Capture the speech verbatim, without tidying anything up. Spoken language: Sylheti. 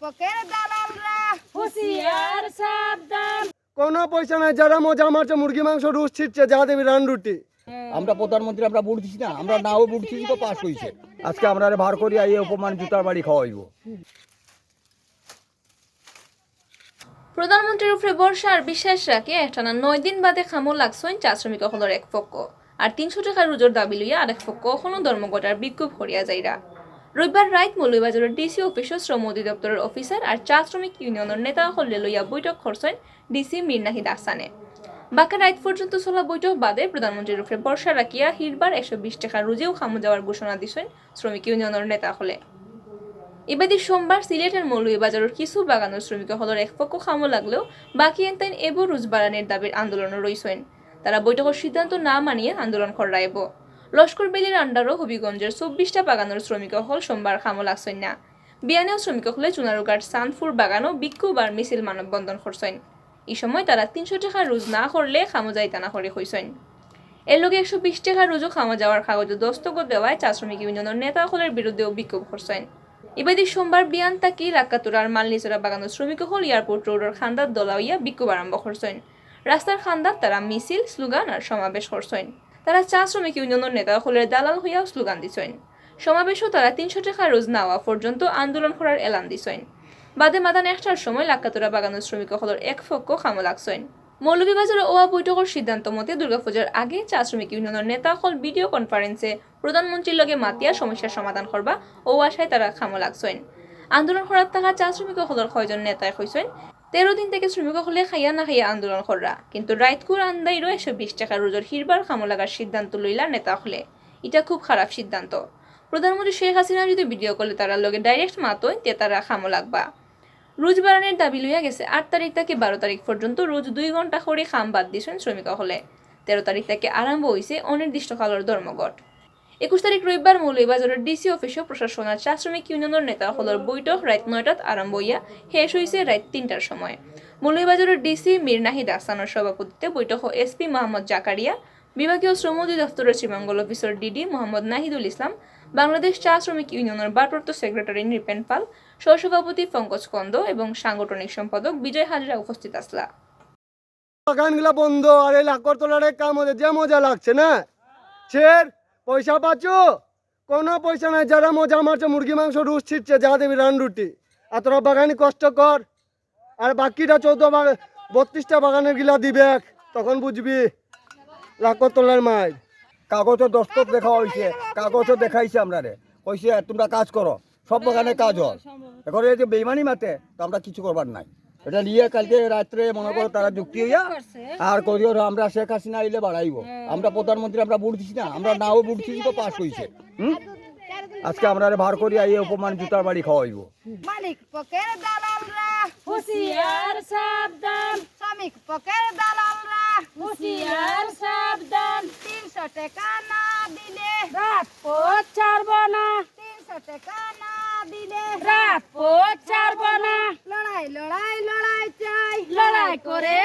পকের দালালরা হুঁশিয়ার সাবধান। কোনো পয়সা নাই, যারা মজা মারছে, মুরগি মাংস, রুশ ছিটছে, যা দেবি রান রুটি। আমরা প্রধানমন্ত্রী, আমরা ভোট দিছি না, আমরা নাও ভোট দিছি তো পাস হইছে। আজকে আমরা বার করি আইয়ে অপমান জুতার বাড়ি খাওয়াইবো। প্রধানমন্ত্রীর উপরে ভরসা আর বিশ্বাস রাখিয়া একটানা নয় দিন বাদে কামো লাগছইন চা শ্রমিক অকলর এক পক্ষ। আর তিনশো টেকা রুজর দাবি লইয়া আরেক পক্ষ অখনো ধর্মঘট আর বিক্ষোভ করিয়া যাইরা। রবিবার রাইত মৌলভীবাজারর ডিসি অফিসো শ্রম অধিদপ্তরর অফিসার আর চা শ্রমিক ইউনিয়নর নেতা অকলরে লইয়া বৈঠক করছইন ডিসি মীর নাহিদ আহসানে। বাক্কা রাইত পর্যন্ত চলা বৈঠক বাদে প্রধানমন্ত্রীর উপরে ভরসা রাখিয়া হিরবার একশো বিশ টেকা রুজিও কামো যাওয়ার ঘোষণা দিছইন শ্রমিক ইউনিয়নর নেতা অকলে। ইবাদি সোমবার সিলেটর মৌলভীবাজারর কিছু বাগানর শ্রমিক অকলর এক পক্ষ কামো লাগলেও বাকি এনতাইন এবো রুজ বাড়ানির দাবির আন্দোলনো রইছইন। তারা বৈঠকর সিদ্ধান্ত না মানিয়া আন্দোলন কররা এবো। লস্কর ভ্যালির আন্ডারো হবিগঞ্জর চব্বিশটা বাগানর শ্রমিক অকল সোমবার কামো লাগছইন না। বিয়ানেও শ্রমিক অকলে চুনারুঘাট চান্দপুর বাগানো বিক্ষোভ আর মিছিল মানববন্ধন করছইন। ই সময় তারা তিনশো টেকা রুজ না করলে কামো যাইতা না করি কইছইন। এর লগে একশো বিশ টেকা রুজও কামো যাওয়ার কাগজো দস্তখত দেওয়ায় চা শ্রমিক ইউনিয়নর নেতা অকলর বিরুদ্ধেও বিক্ষোভ করছইন। ইবাদি সোমবার বিয়ান থাকি লাক্কাতুরার মালনীছড়া বাগানর শ্রমিক অকল এয়ারপোর্ট রোডর কান্দাত দলা অইয়া বিক্ষোভ আরম্ভ করছইন। রাস্তার কান্দাত তারা মিছিল, স্লোগান আর সমাবেশ করছইন। তারা চা শ্রমিক ইউনিয়নর নেতা অকলরে দালাল কইয়াও স্লোগান দিছইন। সমাবেশো তারা তিনশো টেকা রুজ না অওয়া পর্যন্ত আন্দোলন করার এলান দিছইন। বাদে মাদান একটার সময় লাক্কাতুরা বাগানর শ্রমিক অকলর এক পক্ষ কামো লাগছইন। মৌলভীবাজারো অওয়া বৈঠকর সিদ্ধান্ত মতে দুর্গাপূজার আগে চা শ্রমিক ইউনিয়নর নেতা অকল ভিডিও কনফারেন্সে প্রধানমন্ত্রীর লগে মাতিয়া সমস্যার সমাধান করবা, অউ আশায় তারা কামো লাগছইন। আন্দোলন করাত থাকা চা শ্রমিক অকলর কয়জন নেতায় কইছইন, তেরো দিন থাকি শ্রমিক অকলে খাইয়া না খাইয়া আন্দোলন কররা, কিন্তু রাইতকুর আন্দাইরো একশো বিশ টেকা রুজর হিরবার কামো লাগার সিদ্ধান্ত লইলা নেতা অকলে। ইটা খুব খারাপ সিদ্ধান্ত। প্রধানমন্ত্রী শেখ হাসিনা যদি ভিডিও কলে তারার লগে ডাইরেক্ট মাতইন, তে তারা কামো লাগবা। রুজ বাড়ানির দাবি লইয়া গেছে আট তারিখ থাকি বারো তারিখ পর্যন্ত রুজ দুই ঘন্টা করি কাম বাদ দিছইন শ্রমিক অকলে। তেরো তারিখ থাকি আরম্ভ অইছে অনির্দিষ্টকালর ধর্মঘট। একুশ তারিখ রবিবার মৌলভীবাজারর ডিসি অফিসো প্রশাসন আর চা শ্রমিক ইউনিয়নর নেতা অকলর বৈঠক রাইত নয়টাত আরম্ভ অইয়া শেষ অইছে রাইত তিনটার সময়। মৌলভীবাজারর ডিসি মীর নাহিদ আহসানর সভাপতিত্বে বৈঠকো এসপি মোহাম্মদ জাকারিয়া, বিভাগীয় শ্রম অধিদপ্তরর শ্রীমঙ্গল অফিসর ডিডি মোহাম্মদ নাহিদুল ইসলাম, বাংলাদেশ চা শ্রমিক ইউনিয়নর ভারপ্রাপ্ত সেক্রেটারি নৃপেন পাল, সহসভাপতি পঙ্কজ কন্দ এবং সাংগঠনিক সম্পাদক বিজয় হাজরা উপস্থিত আছলা। বাগানগুলা বন্ধ, আর এই লাকর তলার এক কাম অইলে যে মজা লাগছে না, ছের পয়সা পাচু, কোনো পয়সা নাই, যারা মজা মারছে, মুরগি মাংস, রুশ ছিটছে, যা দেবি রান রুটি। আর তোরা বাগানি কষ্ট কর, আর বাকিটা চৌদ্দ বা-, বত্রিশটা বাগানের গিলা দিবে, তখন বুঝবি লাকর তলার মাই। কাগজো দস্তখত দেখা অইছে, কাগজো দেখাইছে আমরারে, কইছে তোমরা কাজ করো, সব বাগানে কাজ হয়। এখন এই যে বেইমানি মাতে, তো আমরা কিছু করবার নাই। এটা নিয়ে কালকে রাত্রে মনে করো তারা যুক্তি অইয়া আর করিও না, আমরা শেখ হাসিনা আইলে বাড়াইবো। আমরা প্রধানমন্ত্রী, আমরা ভোট দিছি না, আমরা নাও ভোট দিছি তো পাস অইছে। হুম, আজকে আমরারে বার করি আইয়ে অপমান জুতার বাড়ি খাওয়াইবো। মালিক পকের দালালরা হুঁশিয়ার সাবধান। শ্রমিক পকের দালালরা হুঁশিয়ার সাবধান। তিনশো টাকা না দিলে রাজপথ ছাড়ব না। তিনশো টাকা না দিলে রাজপথ ছাড়ব না। লড়াই, লড়াই, লড়াই চাই। লড়াই করে